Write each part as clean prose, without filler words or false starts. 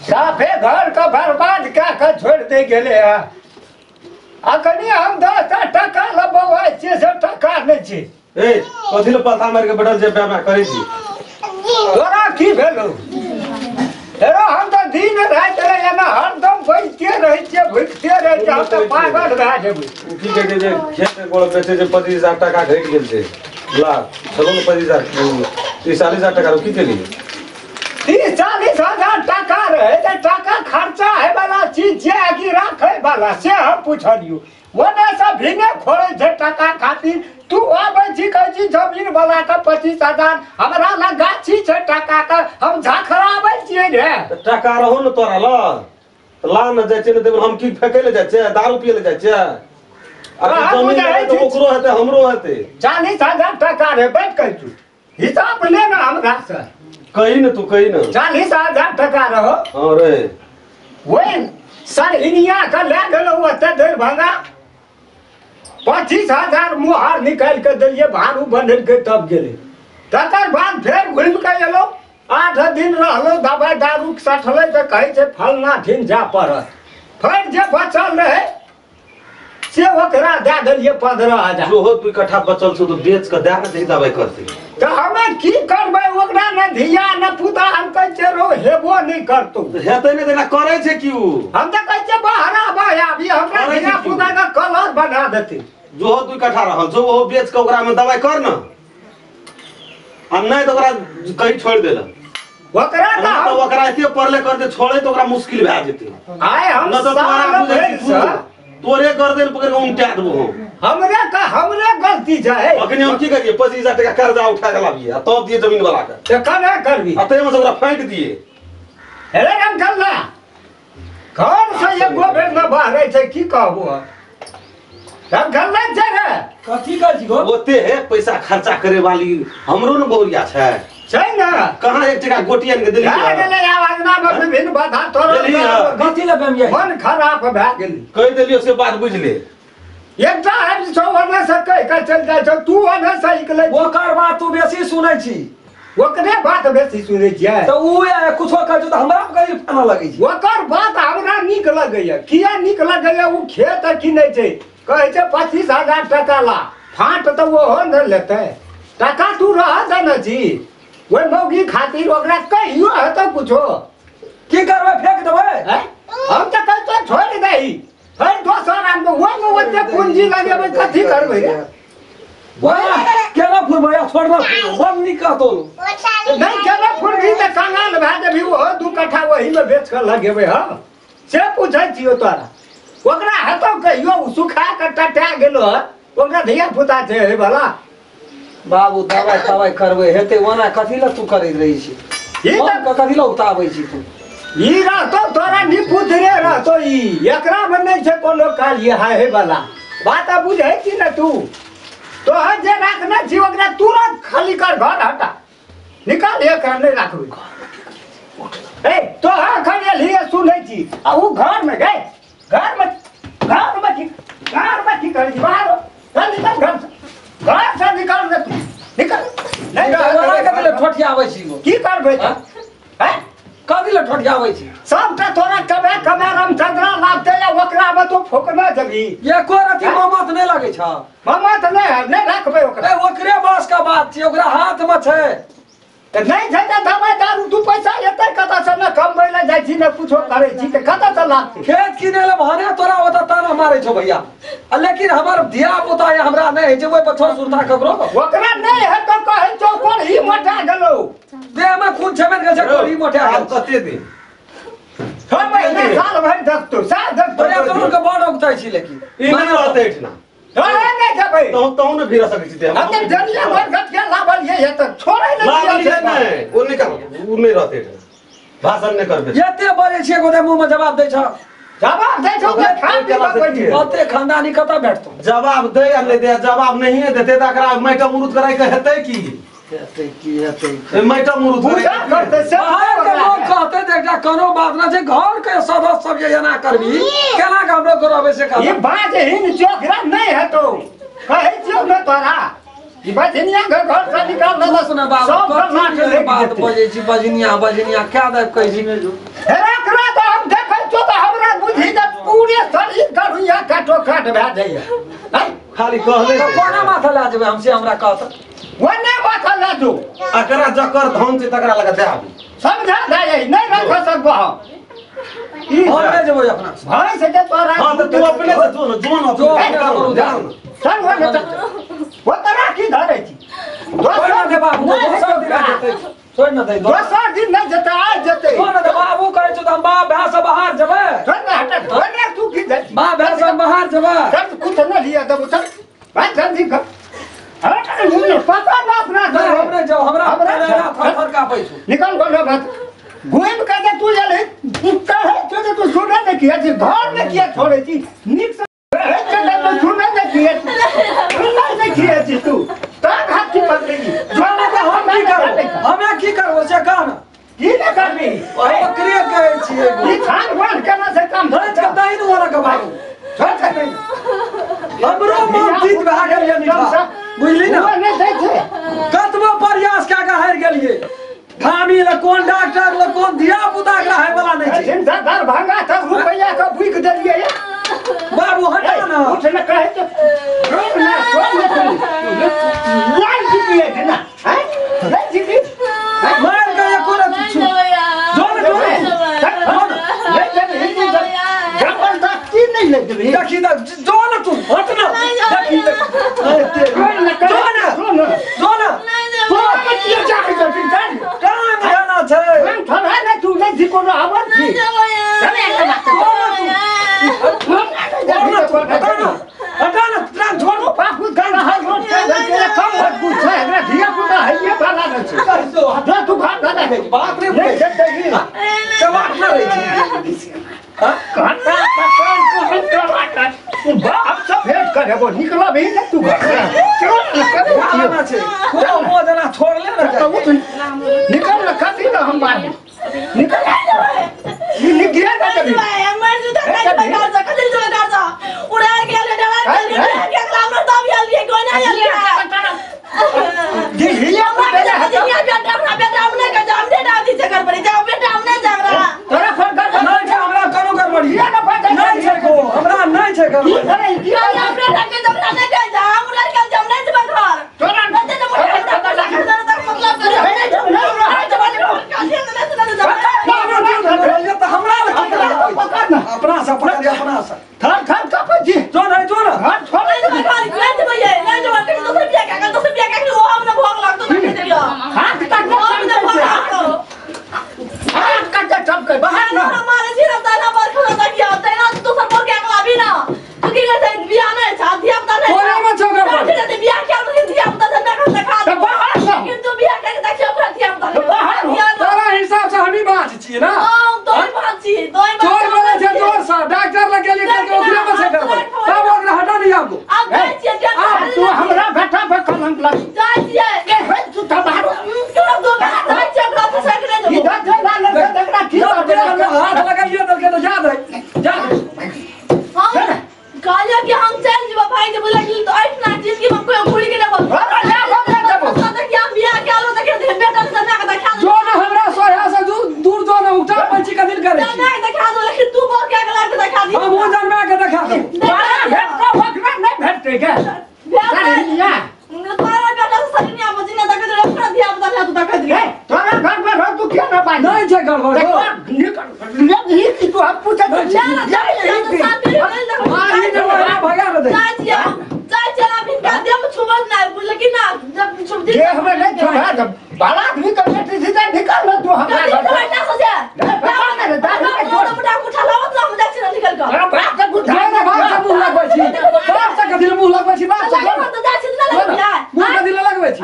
साफे घर के बर्बाद कए के छोड़ि दै गेलै हँ। अखनी हम 10 टका लबौआइ छियै से टका नहि छै। ए कथी ले पलथा मारि के बैठल छै बे बे करै छी? तोरा की भेलौ? हेरो हम तऽ दिन राति रे एना हरदम बैठते रहै छियै, भुखते रहै छियै, हम तऽ पागल भए जेबै। ओ की कहै छै जे खेत के गोड़ बेचै छै 25,000 टाका घटि गेल छै। ला चलो ने 25,000 30-40,000 टाका की केलियै? 30-40 हजार टाका रहै तऽ टाका खर्चा होइवला चीज छै आ कि राखै वाला, से हम पुछलियौ। ओने से भिने खोलै छै टाका खातिर। तू आबै छी कहै छी जमीन वाला के 25,000, हमरा लग गाछी छै टाका के, हम झाखराबै छियै रे। तऽ टाका रहो ने तोरा लग तऽ ला ने, जाइ छियै ने देबै। हम की फेकै लए जाइ छियै, दारू पियै लए जाइ छियै? आ हम जमीन बुझै लेबै तऽ छी। ओकरो हेतै हमरो हेतै। 40,000 टाका रे, बैठ कह तू हिसाब ले ना हमरा से। कही ने तू, कही ने। 40,000 टाका रहो। हँ रे। वही सरहिनिया के लए गेलहुँ ओतऽ दरभंगा, 25,000 मोहर निकालि के देलियै, भाड़ू बन्हेलकै तब गेलै। तकर बाद फेर घुमि कऽ एलहुँ, 8 दिन रहलहुँ, दबाइ दारू सठलै तऽ कहै छै फलना ठिन जाय पड़त। फेर जे बचल रहै से ओकरा दए देलियै 15,000। जोहो 2 कट्ठा बचल छौ तऽ बेच कऽ दए ने दही, दबाइ करतै। तऽ हमे की करबै ओकरा? ने धिया ने पुता। हम कहै छियै रो हेबो नहि करतौ। तऽ हेतै ने तऽ एना करै छै की उ? हम तऽ कहै छियै बहरा बह आबी हमरा करै छै धिया की? पुता के कलर बना देतै। जोहो 2 कट्ठा रहल छौ ओहो बेच कऽ ओकरामे दबाइ कर ने, आ नहि तऽ ओकरा कहीं छोड़ि देलक। ओकरा नहि तऽ तऽ हम ओकरा एते पड़ले करते छोड़े तऽ ओकरा मुश्किल भए जेतै। आइ हम नहि तऽ तोरा साल बुझै छी भरिसँ तोरे गर्दन पकड़ि कऽ उमटा देबो हम। हमरे गलती छै। अखनी हम की करियै? 25,000 टका कर्जा उठा के लाबियै आ तब दियै जमीन वाला के? तऽ केना करबी? आ ताहिमे से ओकरा फाँटि दियै। हे राम कल्ला, घर से एगो बेर न बहरै छै, की कहबो हम? राम कल्ला छै रे। कथी कहै छी गो? ओते है पैसा खर्चा करे वाली हमरो ने बहुरिया छै। छै ने। कहाँ 1 टका गोटी आनि के भए देलियै? गेलै आब अंगनामे विभिन्न बाधा तोड़ल। देलियै हँ। कथी लए बेमिया? मन खराब भए गेलै। कहि देलियौ से बात बुझले। एकटा आबि छौ ओने से कहि कऽ चलि जाइ छौ, तू ओने से निकलै छी। ओकर बात तू बेसी सुनै छी। ओकरे बात बेसी सुनै छियै। तऽ उ कुछो कहै छौ तऽ हमरा कहीं फाना लगै छै। ओकर बात हमरा नीक लगैया। किया नीक लगैया? ओ खेत किनै छै, कहै छै 25,000 टका ला, फाट तऽ ओहो ने लेतै टका। तू रह दे ने जी ओहि मौगी खातिर, ओकरा कहियो हेतौ कुछो। की करबै, फेंक देबै? आँय? हम तऽ कहै छियै छोड़ि दही, फेर दोसर आनबै, ओहिमे ओते पूंजी लगेबै, कथी करबै रे? केना फुरबै? छोड़ना बड़ नीक कहतौ। नहि केना फुरबी तऽ कंगाल भए जेबही। ओहो 2 कट्ठा ओहीमे बेच कऽ लगेबै। हँ, से पूछै छियौ तोरा, ओकरा हेतौ कहियो? ओ सुखा कऽ टटा गेलो हँ, ओकरा धिया पुता छै हे भला। बाबू, दवाइ तवाइ करबै हेतै, ओना कथी लए तू करैत रहै छी? ई तऽ मन के कथी लए उताबै छी तू? ई रहतौ तोरा निपुतरे रहतौ ई, एकरामे नहि छै कोनो काज। ये हाय हे वाला बात आब बुझै छी ने तू? तोहर जे राखने छी ओकरा तुरंत खाली कर, घर हटा, निकाल, एकरा नहि राखबै। ए तोहर एखन एलही सुनै छी आ उ घरमे गए, घरमे घरमे की, घरमे की करै छी? बाहर हो, चल निकल घर से, घर से निकल रे तू, निकल नहीं ओना कथी लए रह। ठोठियाबै छी गो? की करबै तऽ हैं? कथी लए ठोठियाबै छी? सबटा तोरा कमे कमे रामचंद्रा लागते या ओकरा में तू फूकना जबी। एको रति ममत नहि लगै छ। मामा तऽ नहि, नहि राखबै ओकरा। ए ओकरे बस के बात छै, ओकरा हाथ में छै। तऽ नहि छै तऽ दवाइ दारू तू पैसा एतै कतऽ से? ने कमबै लए जाइ छी ने कुछो करै छी तऽ कतऽ से लागतै? खेत किने ले भने तोरा ओतऽ ताना मारै छौ भैया, आ लेकिन हमर धिया पुता या हमरा नहि होइ छै, ओहि पर छौ सुरता ककरो। ओकरा नहि है तऽ कहै छौ कोढ़ी मोटा गेलौ। देह में खून छेबे गेल छै, कोढ़ी मोटा आब गेल। कते दिन? 6 महीना साल भरि देखतौ, साल देखतौ। भैया, तोहर के बड़ उगतै छी लेकिन। ई नहि रहतै एहिठिना। तोरे नहि जेबै। तहु तहु ने भिड़ा सकै छी ते। हम तऽ जनिया भरि गठिया लाबलियै हे तऽ छोड़ै नहि लागल छियै। नहि, ओ नहि कर, ओ नहि रहतै एहिठिना, भाषण नहि करबै। एते बजै छियै, गोटे मुँह में जवाब दै छ। जवाब दै छौ तऽ खा पी कऽ बैठिए। ओते खानदानी कतऽ भेटतौ? जवाब दे या नहि दे, जवाब नहिए देते तऽ एकरा माटि मुरुत कराय के हेतै की? हेतै की, हेतै? ए माटि मुरुत पूजा करतै से। बाहर के लोग कहते जे एकटा कोनो बात ना छै, घर के सदस्य सब जे एना करबी, केना के हमरो के रहबै से ई कहबै। बाजहीन चोकरा नहि हेतौ, कहै छियौ ने तोरा, ई बजनिया के घर से निकाल देलक। सुन बाबू, सब कथी लाख के लागि बात जेतै। बजै छी? बजनिया बजनिया क्या दे कहै छी? हेरा एकरा तुरंते शरीर करुया काटो काट भए जाइए। खाली कहले तो कोना माथा ला जेबै हम से हमरा कहत ओने माथा ला जो एकरा जकर धन छै तकरा लगा दे आबू समझा दे नहीं रख सकबो हम हम ले जेबै अपना भाई से तोरा। हां त तू अपने से जो न जो न जो चल ओने चल वो तोरा की धरै छी दोसर दे बाबू दोसर दिन जेतै छोड़ न दे दोसर दिन नहीं जेतै आज जेतै छोड़ न दे बाबू कहै छौ त हम बाप भाय से बाहर जेबै। छोड़ न हट छोड़ न तू की धरै बाप भाय से बाहर जेबै चल कुछ न लिया दब चल भाई जल्दी कर हट नहीं पता ना अपना हम नहीं जाओ हमरा हमरा थर थर कापै छौ निकल गोलो बात घूम के जे तू जले कहे छौ जे तू सुनै नै किया छी घर में किया छोड़ै छी नीक से कहे छौ जे तू सुनै नै किया सुनै नै किया छी तू तब हाथ की पकड़ेगी जो ना हम की करबो हमे की करबो से कह ना की ने करबी बकरी कहै छियै ई खान पान केना से काम धरै के दही न वाला के बाबू छोड़ दे हमरो मन तीत भए गेल ये मीठा बुझली ना नहि दै छै कतबो प्रयास कए के हारि गेलियै धामी ल कोन डॉक्टर ल कोन धिया पुता के रहै वाला नहि छै जिंदा दरभंगा तक रुपैया के भूख देलियै बाबू हटा ना उठ न कहै त रोक ना छोड़ न तू लाल जीती है ना हैं लाल जीती मार के एको न छू जो न जो ले ले हिंदी जबरदस्ती नहीं ले देबी देखी त जो न तू हट ना देखी जो न जो न तू कतिया जाके जल्दी चल काम जाना छै हम थोड़ा ना तू नहीं जी कोनो आवर छी चल एक बात हटा ना हटा ना तुरंत छोड़ो बापू गाना है रोड के तेरे कम मत पूछ है एकरा धिया पुता है ये बाला न छै जो तू घर ना है बाप रे नहीं जते ही चवाक ना रही छी हां घंटा पकड़ को हम तोरा का बाप सब भेंट करे वो निकला भी ना तू घर चल ना ना छै कोनो मो जना छोड़ ले ना तो उठ निकल ना कथी ना हम बाहर निकल ई निकलिया ना कभी मर जू त नहीं घर जा कथी जो घर जा उड़ा के ले डरा के के हमरा तब आयल ये कोई नहीं आयल जी हिया बेटा बेटा अपना बेटा हमने के जाम दे डाल दी घर पर जाओ बेटा हमने जागरा तोरा फोन कर नहीं छै हमरा कोनो गड़बड़ी किया ना पता नहीं छै को हमरा नहीं छै गड़बड़ी अरे किया अपने रखे जमना नहीं के जा हम उड़ा के जम नहीं जब घर तोरा बच्चे तो मोटा मतलब करे नहीं जम नहीं तो हमरा पकड़ ना अपना से पकड़ अपना से थर थर कापै छी जो नहीं जो ना हां छोड़ नहीं नहीं जो दोसर बियाह के दोसर बियाह के ओ हम न भोग लागतो ना देबियो हाथ काट हाथ काट चपके बाहर ना मारे छी ना ताना पर खड़ा तकिया तैना दोसर पर के अगला भी ना तू की कहै बियाह नहीं छा धिया पुता नहीं कोना में छौ गड़बड़ ते बियाह के धिया पुता से ना देखा त बाहर ना किंतु बियाह के देखियो ओकरा धिया पुता बाहर तोरा हिसाब से हमी बात छी ना हां तोई बात छी तोई बात चोर बोले छै जोर से डॉक्टर लग गेली करके ओकरे में से गड़बड़ तब ओकरा हटा नहीं आबो अब जाइ छियै तू हमरा बेटा पे कलंक लगी जाइ छियै ए हे तू त बाहर तोरा दो जाइ छियै ओकरा फसा के नहीं ई दे ना लग एकरा की हाथ लगाइए दलके तो जा दे जा दे हम कहलियो कि हम चल जेबो भाई के बोला कि तो ऐठ ना जिंदगी में कोई घुड़ी के ना बोल अरे ले हम ले जेबो तो कि हम बियाह के आलो त के बेटा से ना के देखा जो ना हमरा सोया से दूर दूर जो ना उठा पैची का दिल करे ना के देखा दो लेकिन तू बोल के अगला के देखा दी हम हो जनमा के देखा दो तोरा भेटतो ओकरा नहीं भेटतै के सरिया तोरा बेटा से सरिया बजी ना देखा दे ओकरा धिया पुता ना तू देखा दे ए तोरा घर पर रह तू क्या ना पाई नहीं छै गड़बड़ निकल ले ही तू हम पूछे जा जा मारी ने भगा दे जा छियै जा चला बिन का देम छुबत ना बुझल कि ना जब छुब जे हमें नहीं छुबा जब बाला आदमी कर बेटी सीधा निकल ना तू हमरा घर बैठा सो जा नहीं पता नहीं दारू के मोटा मोटा उठा लावत ना हम जाइ छी ना निकल के तोरा बाप के गुठा ना बाप से मुंह लगबै छी बाप से कथि मुंह लगबै छी बाप से तो जाइ छी ना लगबै मुंह कथि लगबै छी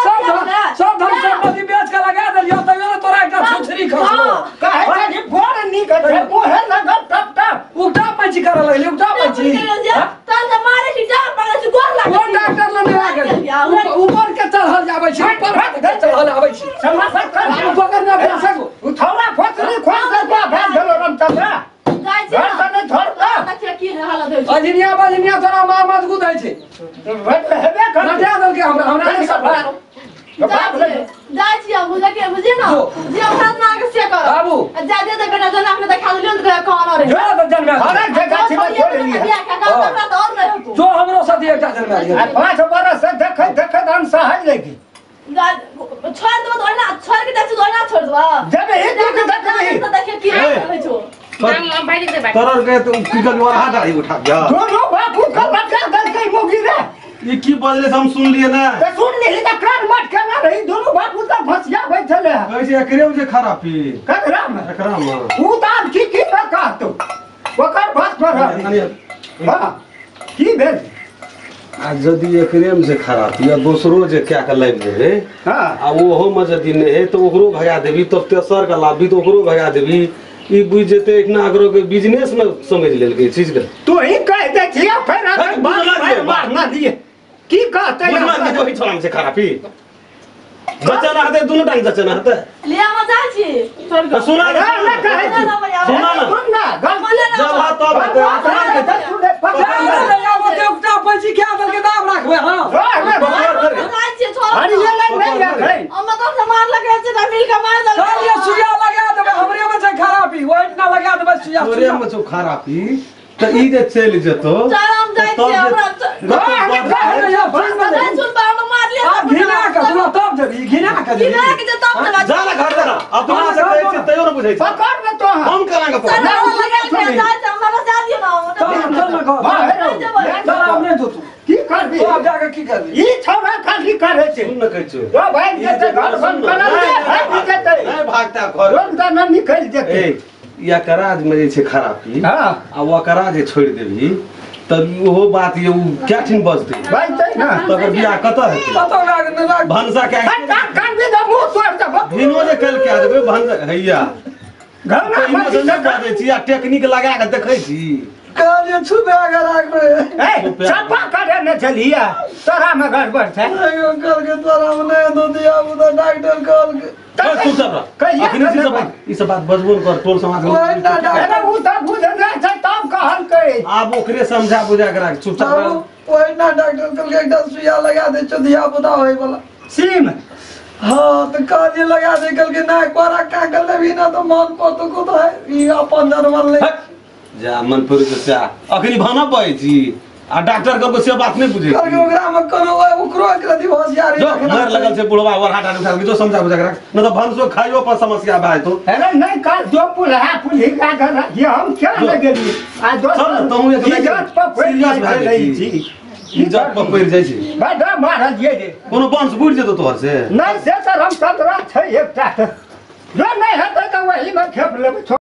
सब सब धन संपत्ति बेच के लगा देलियो तैयो ने तोरा एकटा छुछरी खसलो कहै छै कि बड़ नीक छै मुहे लगल टप टप उल्टा पैंची करऽ लगली उल्टा पैंची तोरा से मारे छी डार पकड़ै छी गोर लागै कोन डॉक्टर लग आ गेल ऊपर के चढ़ल जाबै छी ऊपर के चढ़ल आबै छी समाचार कर ऊपर ना भेल सको उठौरा फोसरी खोल के बा भेल गेलो रामचंद्र जाइ छी घर से नहीं छोड़ता देखिए की हालत होइ छै अजिनिया बजिनिया तोरा मां मजबूत होइ छै हेबे कर नटा देलकै हमरा हमरा नहीं सब जाइ छी हम बुझे के बुझे ना जे हमरा ना के से कर बाबू जा दे दे बेटा जना अपने देखा देलियो त कहना रे जो त जन्म हर जगह छोड़ लिया जो हमरो साथी एकटा जनमा लिया 5 बरस से देखै देखै हम सहज लेगी छोड़ देबो तो ओना छोड़ के देखै तो ओना छोड़ देबो जब एक के देखै तो देखै की रहै छौ तोरर के तू की कर और हाथ दाढ़ी उठा जा दोनों बापू का लगा दलकै मोगी रे ई की बजले से हम सुन लिए ना त सुन लिही त कान मत केना रही दोनों बापू त फसिया बैठल है कहै छै एकरे में जे खराबी ककरा में एकरा में ऊ त आब की की न कहतो ओकर बात पर हां की भेल आ यदि एकरे में जे खराबी या दोसरो जे क्या के लाबि देबे हां आ ओहो में यदि नहि है तो ओकरो भगा देबी तब तेसर के लाबी तो ओकरो भगा देबी ई बुझ जेते एकना अगरो के बिजनेस में समझ लेलकै चीज के तू ही कह दे छिया फेर बुझला मारना दिए की कहते बुझला कि वही छोड़ा से खराबी जचना हते दोनों टांग जचना हते लिया मजा छी छोड़ तो सुना ना ना कहे छी सुना ना सुन ना गलती जब हाथ तब एकटा पैसी क्या दल के दाम राखबे हां अरे ये नहीं रखे हम तो मार लगे छै ना मिल के मार दल चल ये सुइया लगा देबे हमरे में छै खराबी ओइ ना लगा देबे सुइया तोरे में छौ खराबी त ई जे चलि जेतो चल हम जाइ छी हमरा सुन बा हम मार लिया आ घिना के सुना तब जेबी घिना के जेबी घिना के तब जेबी जा ना घर जा अपना से कहै छी तैयो न बुझै छी पकड़ में तो हम करांगे पकड़ ना लगा के जा हमरा जा दियो ना चल चल ना घर चल हम नहीं जोतू की करबी तो आप जाके की करबी ई छौड़ा खाली करे छै सुन न कहै छी जो भाग जेतै घर बंद करल दे भाग जेतै नहीं भागता घर रोज त न निकल जेतै ए या कराज में जे छै खराबी हां आ ओकरा जे छोड़ देबी तब ओहो बात ये उ क्या ठिन बजतै बजतै ना तकर बियाह कतऽ हेतै कतऽ लाग न लाग भनसा के कान कान भी दबू तोड़ देबो भिनो जे कल के देबै भनसा हैया घर ना बजै छी आ टेक्निक लगा के देखै छी कहलिए छुपा के राखबे ए छपा करे न चलिया तोरा में गड़बड़ छै कल के तोरा में नहीं दो दिया उ त डॉक्टर कहल के तू सब रह अखनी ई सब ई सब बात बजबो कर टोल समाज में अरे उ त बुझल छै तब कहल के आब ओकरे समझा बुझा के राख चुपचाप रह ओइ ना डॉक्टर कहल के एकटा सुइया लगा दे छो दिया पुता होय वाला सीम हां त कहलिए लगा दे कहल के ना कोरा का कर लेबी ना तो मन पर तो को है ई अपन जानवर ले जा मनपुर के सा अखनी भाना पै छी आ डॉक्टर कहलको से बात नहीं बुझे कहलके ओकरा में कोनो ओकरो एकरा दी होशियारी जो मर लगल छै बुढ़वा और हाथ उठा के जो समझा बुझा के राख न त भनसो खाइयो पर समस्या भए तो अरे नहीं काल जो पुलहा पुलही का घर ये हम क्या लगेली आ चल न तहु एक इज्जत पर पड़ जाइ छी इज्जत पर पड़ जाइ छी बड मारल ये रे कोनो वंश बुझ जेतो तोहर से नहीं से त रामचंद्र छै एकटा जो नहीं हेतै त वही में खेप लेबै।